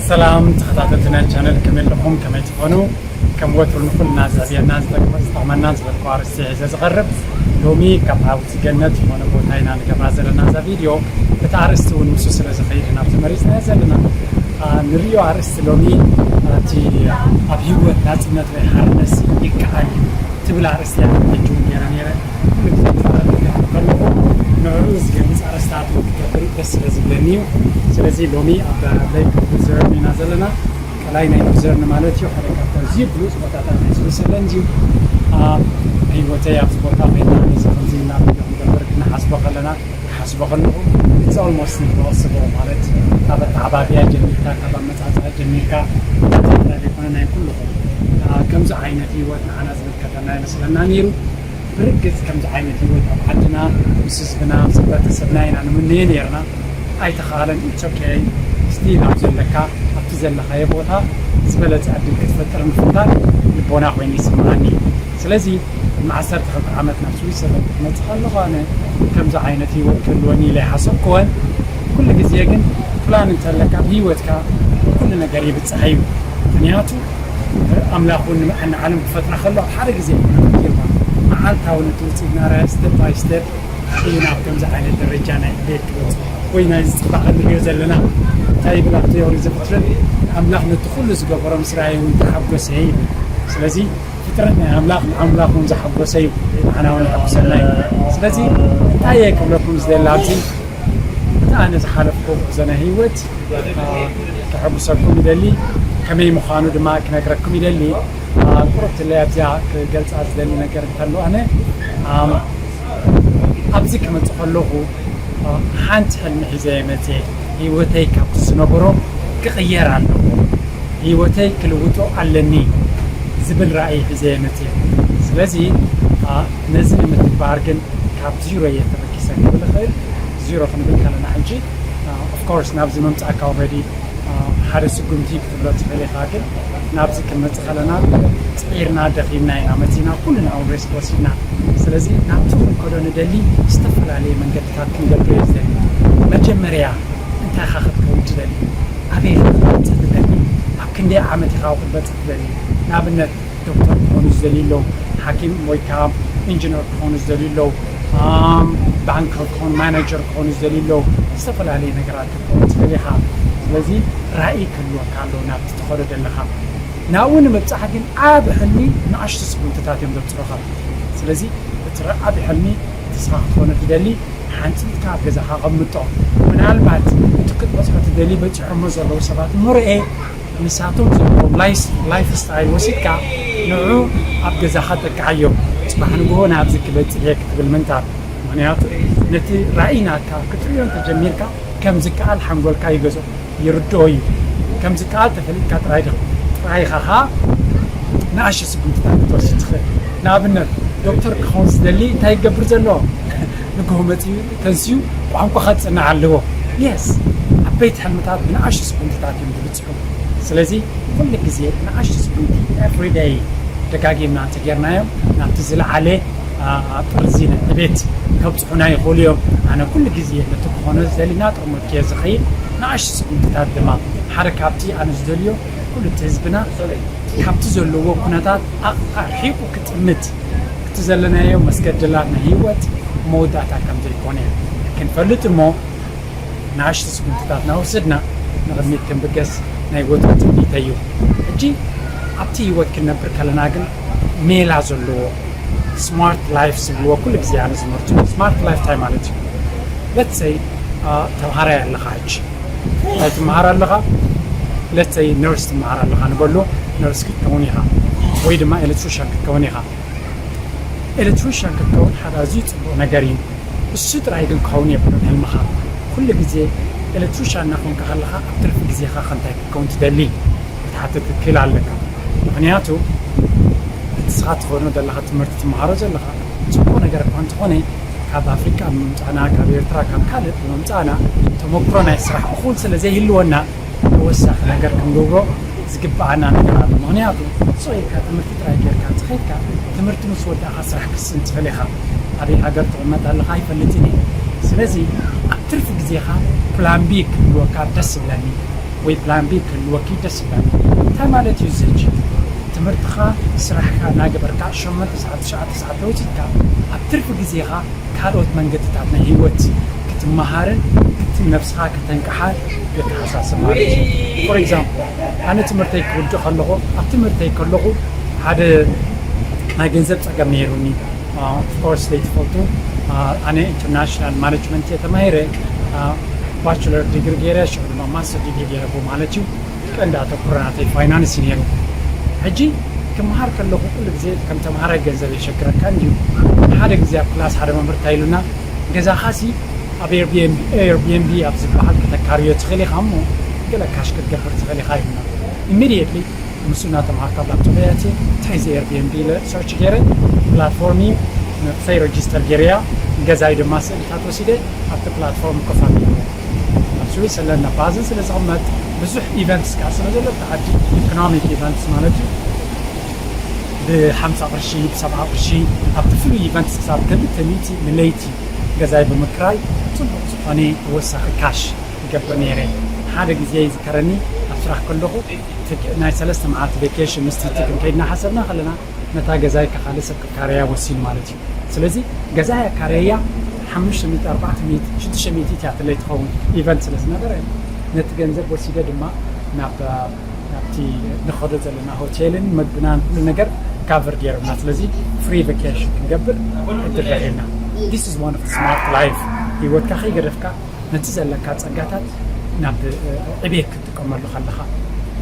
ሰላም ተኸታተልቲ ናይ ቻነል፣ ከመይ ኣለኹም? ከመይ ትኾኑ? ከም ወትሩ ንኹልና ዘዕብየናን ዝጠቅመ-፣ ዝጠቕመናን ዝበልኩ ኣርእስቲ ሒዘ ዝቐርብ፣ ሎሚ ካብ ዓውቲ ገነት ዝኾነ ቦታ ኢና ንገብራ ዘለና እዛ ቪድዮ። እቲ ኣርእስቲ እውን ምስኡ ስለ ዝኸይድ ኢና ኣብዚ መሪጽናዮ ዘለና። ኣ፣ ንርእዮ ኣርእስቲ ሎሚ፣ ኣ፣ እቲ ኣብ ህይወት ናጽነት ወይ ሓርነት ይከኣል እዩ ትብል ኣርእስቲ እያ ሕጂ እውን ገይረ ነይረ። ኩሉ ግዜ ክዛረብ ከለኹ ንዕኡ ዝገልጽ ኣርእስታት እውን ክገብር ደስ ስለ ዝብለኒ እዩ። ስለዚ ሎሚ ኣብ ሌክ ሉዘርን ኢና ዘለና። ቀላይ ናይ ሉዘርን ማለት እዩ። ሓደ ካብቲ ኣዝዩ ብሉጽ ቦታታት ናይ ስዊዘርላንድ እዩ። ኣብ ህይወተይ ኣብዚ ቦታ ኮይና ነዚ ከምዚ ኢልና ቪድዮ ክንገብር ክንሓስቦ ከለና፣ ክሓስቦ ከለኹ it's almost impossible። ማለት ካብ ኣተዓባብያ ጀሚርካ፣ ካብ ኣመጻጽኣ ጀሚርካ፣ ዘይኮነ ናይ ኩልኹም፣ ኣ፣ ከምዚ ዓይነት ህይወት ንዓና ዝምልከተና ይመስለና ነይሩ። ብርግጽ ከምዚ ዓይነት ህይወት ኣብ ዓድና ምስ ህዝብና ምስ ሕብረተሰብና ኢና ንምነዮ ነይርና። ኣይተኻእለን። It's okay። ስቲል ኣብ ዘለካ፣ ኣብቲ ዘለኻዮ ቦታ ዝበለጸ ዕድል ክትፈጥር ምፍታን ልቦና ኮይኑ ይስምዓኒ። ስለዚ ቅድሚ ዓሰርተ ክልተ ዓመት ናብ ስዊዘርላንድ ክመጽእ ከለኹ ኣነ ከምዚ ዓይነት ህይወት ክህልወኒ ኢለ ኣይሓሰብኩዎን። ኩሉ ግዜ ግን ፕላን እንተለካ ኣብ ህይወትካ ኩሉ ነገር ይብጻሕ እዩ። ምኽንያቱ ኣምላኽ እውን ንመ-፣ ንዓለም ክፈጥራ ከሎ ኣብ ሓደ ግዜ ኣይኮነ ፈጢርዋ። መዓልታዊ ነቲ ውፅኢት ናራዮ ስቴፕ ባይ ስቴፕ እዩ ናብ ከምዚ ዓይነት ደረጃ ናይ ዕቤት ክበጽሕ ወይ ናይዚ ጽባቐ ንሪኦ ዘለና። እንታይ ይብል ኣብቲ ኦሪት ዘፍጥረት? ኣምላኽ ነቲ ኩሉ ዝገበሮ ምስ ረኣየ እውን ተሓጎሰ ይብል። ስለዚ ፍጥረት ናይ ኣምላኽ ንኣምላኽ እውን ዘሓጎሰ እዩ፣ ንዓና እውን የሐጉሰና እዩ። ስለዚ እንታይ እየ ክብለኩም ዝደሊ ኣብዚ፣ እቲ ኣነ ዝሓለፍኩ ጉዕዞ ናይ ህይወት፣ አ፣ ከሐጉሰኩም ይደሊ፣ ከመይ ምዃኑ ድማ ክነግረኩም ይደሊ። አ፣ ቁሩብ ትለይ ኣብዚኣ ክገልጻ ዝደሊ ነገር እንተሎ ኣነ፣ ኣም፣ ኣብዚ ክመጽእ ከለኹ፣ አ፣ ሓንቲ ሕልሚ ሒዘ እየ መጽየ። ህይወተይ ካብቲ ዝነበሮ ክቕየር ኣለዎ፣ ህይወተይ ክልውጦ ኣለኒ ዝብል ራእይ ሒዘ እየ መጽየ። ስለዚ፣ አ፣ ነዚ ንምትግባር ግን ካብ ዚሮ እየ ተበጊሰ ክብል እኽእል። ዚሮ ክንብል ከለና ሕጂ፣ አ፣ ኦፍ ኮርስ ናብዚ ምምጻእካ ኦልሬዲ፣ አ፣ ሓደ ስጉምቲ ክትብሎ ትኽእል ኢኻ። ግን ናብዚ ክንመጽእ ከለና ጽዒርና ደኺምና ኢና መጺእና፣ ኩሉ ንዕኡ ሪስክ ወሲድና። ስለዚ ናብቲ ክንከዶ ንደሊ ዝተፈላለየ መንገድታት ክንገብር እየ ዝደሊ። መጀመርያ እንታይ ኢኻ ክትከውን ትደሊ? ኣበይ ኢኻ ክትበጽሕ ትደሊ? ኣብ ክንደይ ዓመት ኢኻ ክትበጽሕ ትደሊ? ንኣብነት ዶክተር ክኾኑ ዝደልዩ ኣለዉ፣ ሓኪም ወይ ከዓ ኢንጂነር ክኾኑ ዝደልዩ ኣለዉ፣ ኣም፣ ባንከር ክኾኑ፣ ማናጀር ክኾኑ ዝደልዩ ኣለዉ፣ ዝተፈላለየ ነገራት ክትከውን ትኽእል ኢኻ። ስለዚ ራእይ ክህልወካ ኣለዎ ናብቲ ትኸዶ ዘለኻ። ናብኡ ንምብጻሕ ግን ዓቢ ሕልሚ ንኣሽቱ ስጉምትታት እዮም ዘብጽሑኻ። ስለዚ እቲ ራ-፣ ዓቢ ሕልሚ ንስኻ ክትኾኖ ትደሊ ሓንጺጽካ ኣብ ገዛኻ ኣቐምጦ። ምናልባት እቲ ክትበጽሖ ትደሊ በጺሖሞ ዘለዉ ሰባት ምርኤ፣ ንሳቶም ዘለዎም ላይስ-፣ ላይፍ ስታይል ወሲድካ ንዑ ኣብ ገዛኻ ጠቅዓዮ። ጽባሕ ንግሆ ናብዚ ክበጽሕ እየ ክትብል ምንታር። ምኽንያቱ ነቲ ራእይ ናትካ ክትርእዮ እንተጀሚርካ ከም ዝከኣል ሓንጎልካ ይገዝኦ፣ ይርድኦ እዩ። ከም ዝከኣል ተፈሊጥካ ጥራይ ዲኻ፣ ጥራይ ኢኻ ኸኣ ንኣሽቱ ስጉምትታት ክትወስድ ትኽእል። ንኣብነት ዶክተር ክኸውን ዝደሊ እንታይ ይገብር ዘሎ? ንግሆ መጺኡ ተንስዩ ቋንቋ ከጽንዕ ኣለዎ። የስ፣ ዓበይቲ ሕልምታት ብንኣሽቱ ስጉምትታት እዮም ዝብጽሑ። ስለዚ ኩሉ ግዜ ንኣሽቱ ስጉምቲ ኤቭሪ ደይ ደጋጊምና እንተጌርናዮም ናብቲ ዝለዓለ፣ ኣ፣ ጥርዚ ዕቤት ከብጽሑና ይኽእሉ እዮም። ኣነ ኩሉ ግዜ ነቲ ክኾኖ ዝደሊ ናጥርሙት እየ ዝኸይድ። ንኣሽቱ ስጉምትታት ድማ ሓደ ካብቲ ኣነ ዝደልዮ ኩሉ እቲ ህዝብና ካብቲ ዘለዎ ኩነታት ኣ-፣ ኣርሒቑ ክጥምት፣ እቲ ዘለናዮ መስገድላት ናይ ህይወት መወዳእታ ከም ዘይኮነ ክንፈልጥ እሞ ንኣሽቱ ስጉምትታት እናወሰድና ንቕድሚት ክንብገስ ናይ ወትሩ ትምኒተይ እዩ። ሕጂ ኣብቲ ህይወት ክንነብር ከለና ግን ሜላ ዘለዎ ስማርት ላይፍ ዝብልዎ ኩሉ ግዜ ኣነ ዝመርጾ። ስማርት ላይፍ እንታይ ማለት እዩ? ሌትስ ሰይ፣ አ፣ ተምሃራይ ኣለኻ ሕጂ። እንታይ ትመሃር ኣለኻ? ሌትስ ሰይ ነርስ ትመሃር ኣለኻ ንበሎ፣ ነርስ ክትከውን ኢኻ ወይ ድማ ኤሌክትሪሻን ክትከውን ኢኻ። ኤሌክትሪሻን ክትከውን ሓደ ኣዝዩ ጽቡቕ ነገር እዩ። እሱ ጥራይ ግን ክኸውን የብሉን ሕልምኻ። ኩሉ ግዜ ኤሌክትሪሻን እናኾንካ ከለኻ ኣብ ትርፊ ግዜኻ ከ እንታይ ክትከውን ትደሊ? ክትሓትት ክትክእል ኣለካ። ምኽንያቱ እቲ ንስኻ ትኸዶ ዘለኻ ትምህርቲ ትመሃሮ ዘለኻ ጽቡቕ ነገር እኳ እንተኾነ ካብ ኣፍሪቃ ብምምጻእና፣ ካብ ኤርትራ፣ ካብ ካልእ ብምምጻእና ተመክሮ ናይ ስራሕ እኹል ስለ ዘይህልወና ተወሳኺ ነገር ክንገብሮ ዝግብኣና ነገር ኣሎ። ምኽንያቱ ስቕ ኢልካ ትምህርቲ ጥራይ ጌርካ እንተኸይድካ ትምህርቲ ምስ ወዳእኻ ስራሕ ክትስእን ትኽእል ኢኻ። ኣበይ ሃገር ትቕመጥ ኣለኻ ኣይፈልጥን እየ። ስለዚ ኣብ ትርፊ ግዜኻ ፕላን ቢ ክህልወካ ደስ ይብለኒ። ወይ ፕላን ቢ ክህልወኪ ደስ ይብላል። እንታይ ማለት እዩ እዚ ሕጂ? ትምህርትኻ፣ ስራሕካ እናገበርካ ሸሞንተ ሰዓት፣ ትሽዓተ ሰዓት ተወሲድካ ኣብ ትርፊ ግዜኻ ካልኦት መንገድታት ናይ ህይወት ክትመሃርን ነብስኻ ከተንቅሓ የተሓሳስብ ማለት እዩ። ፎር ኤግዛምፕል፣ ኣነ ትምህርተይ ክውድእ ከለኹ፣ ኣብ ትምህርተይ ከለኹ ሓደ ናይ ገንዘብ ጸገም ነይሩኒ። ኦፍኮርስ ዘይትፈልጡ፣ ኣነ ኢንተርናሽናል ማኔጅመንት እየ ተማሂረ፣ ባችለር ዲግሪ ገይረ፣ ሽዑ ድማ ማስተር ዲግሪ ገይረ ብኡ ማለት እዩ። ቀንዲ ኣተኩሮ ናተይ ፋይናንስ እዩ ነይሩ። ሕጂ ክመሃር ከለኹ ኩሉ ግዜ ከም ተምሃራይ ገንዘብ የሸግረካ እንድዩ። ሓደ ግዜ ኣብ ክላስ ሓደ መምህር እንታይ ኢሉና፣ ገዛኻሲ ኣብ ኤርቢኤንቢ ኣብ ዝበሃል ከተካርዮ ትኽእል ኢኻ እሞ ገለ ካሽ ክትገብር ትኽእል ኢኻ ኢሉና። ኢሚድየትሊ ምስ እናተምሃርካ ኣብላፕቶፕ እያ እትየ፣ እንታይ እዚ ኤርቢኤንቢ ኢለ ሰርች ገይረ፣ ፕላትፎርም እዩ፣ ንሰይ ረጅስተር ገይረያ፣ ገዛይ ድማ ስእልታት ወሲደ ኣብቲ ፕላትፎርም ኮፍ ኣቢለ። ኣብ ስዊስ ኣለና ባዝን ስለ ዝቕመጥ ብዙሕ ኢቨንትስ ከዓ ስለ ዘሎ ኣብቲ ዓዲ ኢኮኖሚክ ኢቨንትስ ማለት እዩ፣ ብሓምሳ ቅርሺ፣ ብሰብዓ ቅርሺ ኣብቲ ፍሉይ ኢቨንትስ ክሳብ ክልተ ሚእቲ ንለይቲ ገዛይ ብምክራይ ፅቡቕ ዝኾነ ተወሳኺ ካሽ ይገብር ነይረ። ሓደ ግዜ ይዝከረኒ ኣብ ስራሕ ከለኹ ናይ ሰለስተ መዓልቲ ቬኬሽን ምስ ቲቲ ክንከይድ እናሓሰብና ከለና ነታ ገዛይ ከኻልእ ሰብ ክካረያ ወሲኑ ማለት እዩ። ስለዚ ገዛይ ኣካረያ ሓሙሽተ ሚእቲ ኣርባዕተ ሚእቲ ሽዱሽተ ሚእቲ እያ ትለይ ትኸውን ኢቨንት ስለ ዝነበረ ነቲ ገንዘብ ወሲደ ድማ ናብ ናብቲ ንኸዶ ዘለና ሆቴልን መግብናን ኩሉ ነገር ካቨር ገይርና ስለዚ ፍሪ ቫኬሽን ክንገብር እድል ረኺብና። This is one of the smart life። ህይወትካ ከይገደፍካ ነቲ ዘለካ ጸጋታት ናብ ዕቤት ክትጥቀመሉ ከለኻ።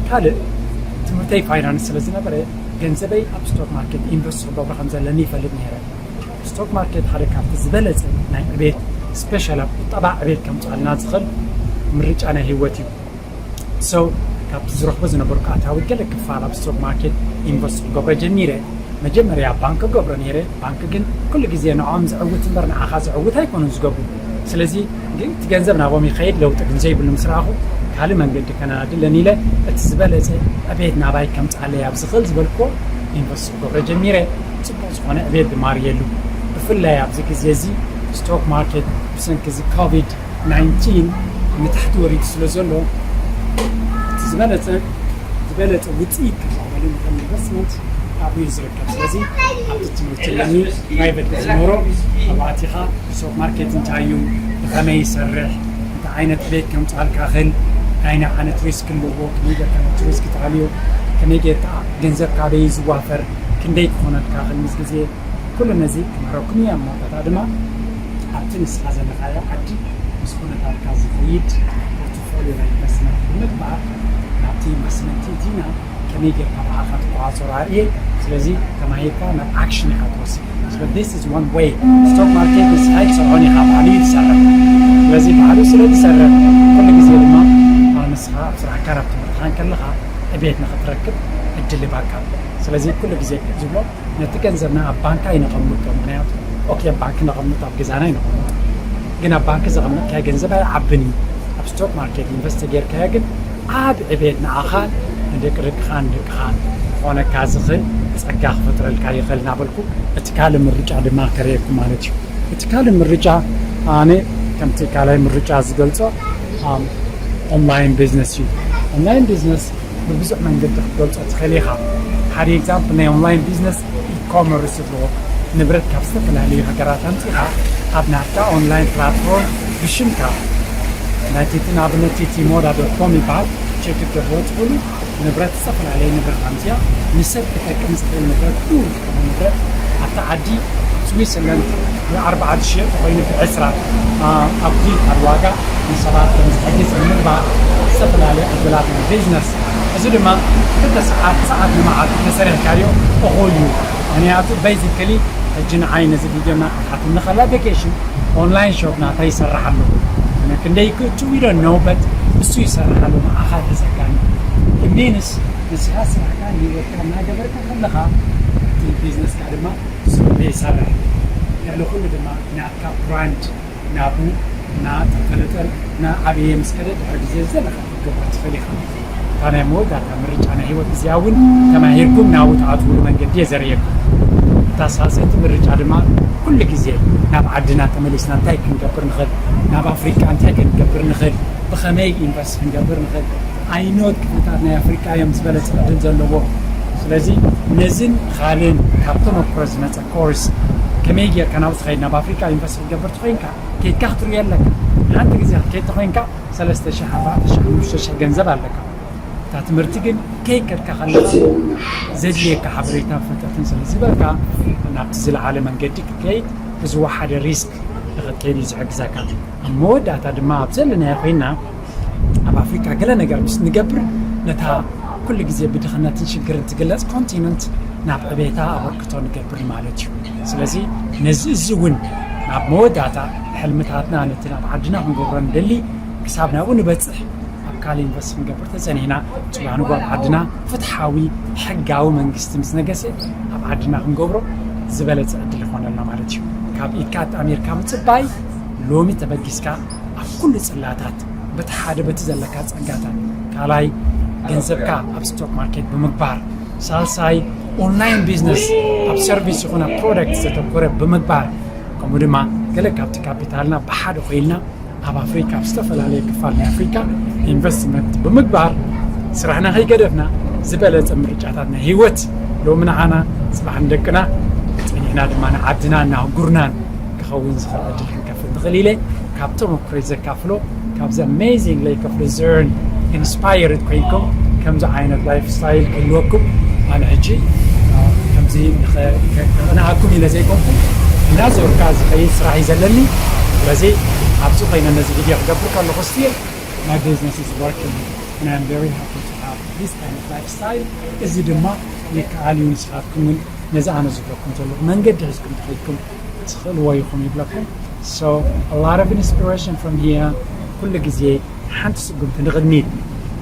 ካልእ ትምህርተይ ፋይናንስ ስለ ዝነበረ ገንዘበይ ኣብ ስቶክ ማርኬት ኢንቨስት ክገብሮ ከም ዘለኒ ይፈልጥ ነይረ። ስቶክ ማርኬት ሓደ ካብቲ ዝበለጸ ናይ ዕቤት ስፔሻል ኣብ ቁጠባ ዕቤት ከምፅኣልና ዝኽእል ምርጫ ናይ ህይወት እዩ። So ካብቲ ዝረኽቦ ዝነበርኩ ኣታዊ ገለ ክፋል ኣብ ስቶክ ማርኬት ኢንቨስት ክገብሮ ጀሚረ። መጀመርያ ባንክ ገብሮ ነይረ። ባንክ ግን ኩሉ ግዜ ንዖም ዘዕውት እምበር ንዓኻ ዘዕውት ኣይኮኑን ዝገብሩ። ስለዚ ግን እቲ ገንዘብ ናቦም ይኸይድ ለውጢ ግን ዘይብሉ ምስ ረኣኹ ካልእ መንገዲ ከነናድለን ኢለ እቲ ዝበለፀ ዕቤት ናባይ ከምፅኣለይ ኣብ ዝኽእል ዝበልክዎ ኢንቨስት ክገብሮ ጀሚረ። ፅቡቕ ዝኾነ ዕቤት ድማ ርእየሉ። ብፍላይ ኣብዚ ግዜ እዚ ስቶክ ማርኬት ብሰንኪ እዚ ኮቪድ ናይንቲን ንታሕቲ ወሪዱ ስለ ዘሎ እቲ ዝበለፀ ዝበለፀ ውፅኢት ክረኽበሉ ንኽእል ኢንቨስትመንት ኣብኡ እዩ ዝርከብ። ስለዚ ኣብቲ ትምህርቲ ለኒ ፕራይቬት ዝኖሮ ኣብኡ ኣቲኻ ስቶክ ማርኬት እንታይ እዩ፣ ብኸመይ ይሰርሕ፣ እንታይ ዓይነት ዕቤት ከምፅኣልካ ይኽእል፣ እንታይ ዓይነት ሪስክ ኣለዎ፣ ከመይ ጌርካ ነቲ ሪስክ ትኣልዮ፣ ከመይ ጌርካ ገንዘብ ካበይ እዩ ዝዋፈር፣ ክንደይ ክኾነልካ ይኽእል ምስ ግዜ ኩሉ ነዚ ክምህረኩም እየ። ኣብ መወዳእታ ድማ ኣብቲ ንስኻ ዘለኻዮ ዓዲ ምስ ኩነታትካ ዝኸይድ ፖርትፎሊዮ ናይ ኢንቨስትመንት ብምግባር ናብቲ ኢንቨስትመንት እቲና ከመይ ጌርካ ብኣኻ ትቆፃፀሮ ኣርእየ። ስለዚ ተማሂርካ ናብ ኣክሽን ኢኻ ትወስድ። So this is one way። ስቶክ ማርኬት ንስኻ ኣይትሰርሖን ኢኻ፣ ባዕሉ እዩ ዝሰርሕ። ስለዚ ባዕሉ ስለ ዝሰርሕ ኩሉ ግዜ ድማ ኣብ ንስኻ ኣብ ስራሕካ ናብ ትምህርትኻን ከለኻ ዕቤት ንኽትረክብ ዕድል ይባካ። ስለዚ ኩሉ ግዜ ዝብሎ ነቲ ገንዘብና ኣብ ባንክ ኣይነቐምጦ። ምኽንያቱ ኦኬ ኣብ ባንክ ነቐምጥ ኣብ ገዛና ኣይነቐምጦ፣ ግን ኣብ ባንክ ዘቐመጥካዮ ገንዘብ ኣይዓብን እዩ። ኣብ ስቶክ ማርኬት ኢንቨስት ጌርካዮ ግን ዓብ ዕቤት ንዓኻን ንደቂ ደቅኻን ንደቅኻን ክኾነካ ዝኽእል ጸጋ ክፈጥረልካ ይኽእል እናበልኩ እቲ ካልእ ምርጫ ድማ ከርእየኩም ማለት እዩ። እቲ ካልእ ምርጫ ኣነ ከምቲ ካልኣይ ምርጫ ዝገልጾ ኦንላይን ቢዝነስ እዩ። ኦንላይን ቢዝነስ ብብዙሕ መንገዲ ክትገልጾ ትኽእል ኢኻ። ሓደ ኤግዛምፕል ናይ ኦንላይን ቢዝነስ ኢኮመርስ ይብልዎ። ንብረት ካብ ዝተፈላለዩ ሃገራት ኣምፂኻ ኣብ ናትካ ኦንላይን ፕላትፎርም ብሽምካ ናይ ቲቲ ንኣብነት ቲቲ ሞዳ ዶት ኮም ይበሃል። ቼክ ክትገብርዎ ትኽእሉ። ንብረት ዝተፈላለየ ንብረት ኣምፅያ ንሰብ ክጠቅም ዝኽእል ንብረት ክውን ዝኮነ ንብረት ኣብቲ ዓዲ ኣብ ስዊስርላንድ ብኣርባዓ ዝሽየጥ ኮይኑ ብዕስራ ኣብ ዲል ኣብ ዋጋ ንሰባት ከም ዝሕግዝ ንምግባር ዝተፈላለዩ ዕድላት ናይ ቢዝነስ እዚ ድማ ክልተ ሰዓት ሰዓት ንመዓልቲ ተሰሪሕካዮ እኹል እዩ። ምክንያቱ ቤዚካሊ ሕጂ ንዓይ ነዚ ቪድዮ እናቐርሓትኒ ከላ ቬኬሽን ኦንላይን ሾፕ ናተይ ይሰርሕ ኣለኹ። ክንደይ ክእቱ we don't know but እሱ ይሰርሕ ኣሎ ንዓኻ ይሕዘካኒ። It means ንስኻ ስራሕካ ንህይወትካ እናገበርካ ከለኻ እቲ ቢዝነስካ ድማ ስሩዕ ይሰርሕ። ልዕሊ ኩሉ ድማ ናትካ ብራንድ ናብኡ እናተፈለጠን እናዓበየ ምስ ከደ ድሕሪ ግዜ ዝደለኻ ክትገብሮ ትኽእል ኢኻ። እታ ናይ መወዳእታ ምርጫ ናይ ህይወት እዚኣ እውን ተማሂርኩም ናብኡ ትኣትውሉ መንገዲ እየ ዘርእየኩም። እታ ሳልሰይቲ ምርጫ ድማ ኩሉ ግዜ ናብ ዓድና ተመሊስና እንታይ ክንገብር ንኽእል፣ ናብ ኣፍሪቃ እንታይ ክንገብር ንኽእል፣ ብኸመይ ኢንቨስት ክንገብር ንኽእል፣ ኣይኖት ክፍልታት ናይ ኣፍሪቃ እዮም ዝበለፀ ዕድል ዘለዎ። ስለዚ ነዚን ካልእን ካብ ተመክሮ ዝመፀ ኮርስ ከመይ ጌርካ ናብኡ ትኸይድ፣ ናብ ኣፍሪቃ ኢንቨስት ክትገብር ተኾይንካ ከይድካ ክትሪኦ ኣለካ። ሓንቲ ግዜ ክትከይድ ተኾይንካ ሰለስተ ሽሕ ኣርባዕተ ሽሕ ሓሙሽተ ሽሕ ገንዘብ ኣለካ። እታ ትምህርቲ ግን ከይከድካ ከለካ ዘድልየካ ሓበሬታ ፍልጠትን ስለ ዝበልካ ናብቲ ዝለዓለ መንገዲ ክትከይድ ብዝወሓደ ሪስክ ንኽትከይድ እዩ ዝሕግዘካ። ኣብ መወዳእታ ድማ ኣብ ዘለናዮ ኮይና ኣብ ኣፍሪካ ገለ ነገር ምስ ንገብር ነታ ኩሉ ግዜ ብድኽነትን ሽግርን ትግለጽ ኮንቲነንት ናብ ዕቤታ ኣበርክቶ ንገብር ማለት እዩ። ስለዚ ነዚ እዚ እውን ናብ መወዳእታ ሕልምታትና ነቲ ናብ ዓድና ክንገብሮ ንደሊ ክሳብ ናብኡ ንበጽሕ ኣብ ካልእ ኢንቨስት ክንገብር ተጸኒሕና ጽባሕ ንግሆ ኣብ ዓድና ፍትሓዊ ሕጋዊ መንግስቲ ምስ ነገሰ ኣብ ዓድና ክንገብሮ ዝበለጸ ዕድል ይኾነልና ማለት እዩ። ካብ ኢድካ ኣጣሚርካ ምጽባይ ሎሚ ተበጊስካ ኣብ ኩሉ ጽላታት በቲ ሓደ በቲ ዘለካ ጸጋታት ካልኣይ ገንዘብካ ኣብ ስቶክ ማርኬት ብምግባር ሳልሳይ ኦንላይን ቢዝነስ ኣብ ሰርቪስ ይኹን ኣብ ፕሮዳክት ዘተኮረ ብምግባር ከምኡ ድማ ገለ ካብቲ ካፒታልና ብሓደ ኮይልና ኣብ ኣፍሪካ ኣብ ዝተፈላለየ ክፋል ናይ ኣፍሪካ ኢንቨስትመንት ብምግባር ስራሕና ከይገደፍና ዝበለፀ ምርጫታት ናይ ህይወት ሎሚ ንዓና ፅባሕ ንደቅና ፀኒሕና ድማ ንዓድና እናህጉርናን ክኸውን ዝኽእል ዕድል ክንከፍት ንኽእል ኢለ ካብ ተመክሮይ ዘካፍሎ ካብዚ ኣሜዚንግ ሌክ ኦፍ ሉዘርን ኢንስፓየርድ ኮይንኩም ከምዚ ዓይነት ላይፍ ስታይል ክህልወኩም ኣነ ሕጂ ከምዚ ንኸ- ከቕንኣኩም ኢለ ዘይኮንኩ እናዞርካ ዝኸይድ ስራሕ እዩ ዘለኒ። ስለዚ ኣብዚ ኮይነ ነዚ ቪድዮ ክገብር ከለኹ ስቲል my business is working and I'm very happy to have this kind of lifestyle። እዚ ድማ ይከኣል እዩ። ንስኻትኩም እውን ነዚ ኣነ ዝብለኩም ዘለኹ መንገዲ ሒዝኩም ተኸይድኩም ትኽእልዎ ኢኹም ይብለኩም። So a lot of inspiration from here። ኩሉ ግዜ ሓንቲ ስጉምቲ ንቕድሚት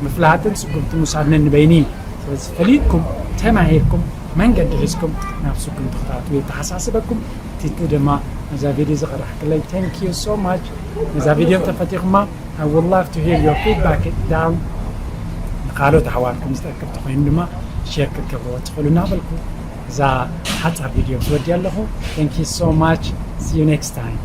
ምፍላጥን ስጉምቲ ምውሳድን ንበይኒ። ስለዚ ፈሊጥኩም ተማሂርኩም መንገዲ ሒዝኩም ናብ ስጉምቲ ክትኣትዉ የተሓሳስበኩም። ቲቲ ድማ ነዛ ቪድዮ ዝቐረሕክለይ thank you so much። ነዛ ቪድዮ እንተፈቲኹማ I would love to hear your feedback down። ንካልኦት ኣሕዋትኩም ዝጠቅም ተኾይኑ ድማ ሼር ክትገብርዎ ትኽእሉ እናበልኩ እዛ ሓፃር ቪድዮ ክወዲ ኣለኹ። Thank you so much. See you next time.